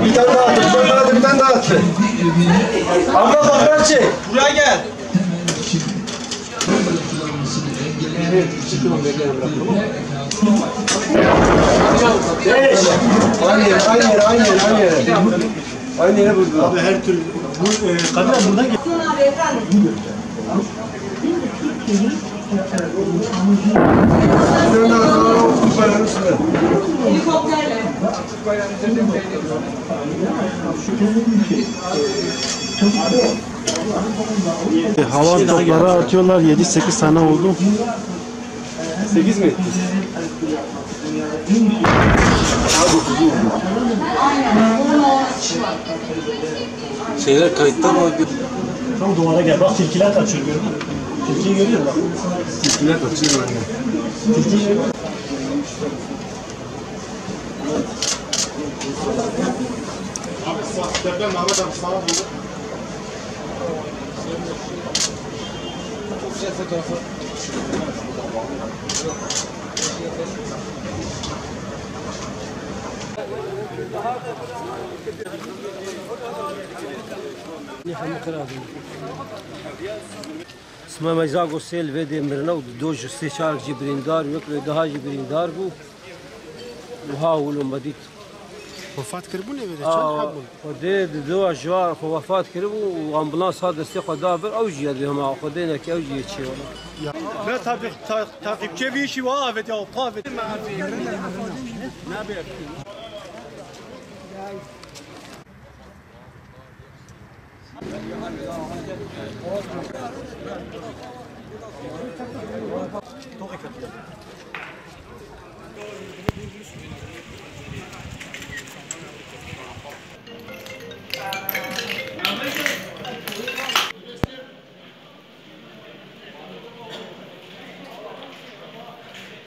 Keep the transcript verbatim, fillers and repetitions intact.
Bir tane daha attı, bir tane daha attı, bir tane daha attı. Abla bak, Berçe. Buraya gel. Beş. Aynı yer, aynı yer, aynı yer, aynı yer. Aynı yere vurdu. Abi her türlü. Bu, e, Kadir abi buradan gel. Helikopterle. Havan topları atıyorlar, yedi sekiz tane oldu. Sekiz mi? Daha dokuzu oldu. Şeyler kayıtta mı? Tam duvara gel. Bak, tilkiler kaçıyor, gördün mü? Tilkiyi görüyor musun? Bak. Tilkiler kaçıyor yani. Tilki. Abi sağ, tepeden Mehmet abi sağa doğru. Sima me zago sê li vê dê mirine û do ji sê çar jî birîndar, wek wê daha jî birîndar bû. Wiha wilo me dît. Wefat kiribûn ê vê de çend heb bûn? Xwedê di dua ji wa xwe wefat kiribû û ambulans hat destê xwe da vir, ew jî ye di hema Xwedê neke ew jî yê çê were. Ya. Ne tabi ta-, takipçi bir işi var, evet ya, tabi.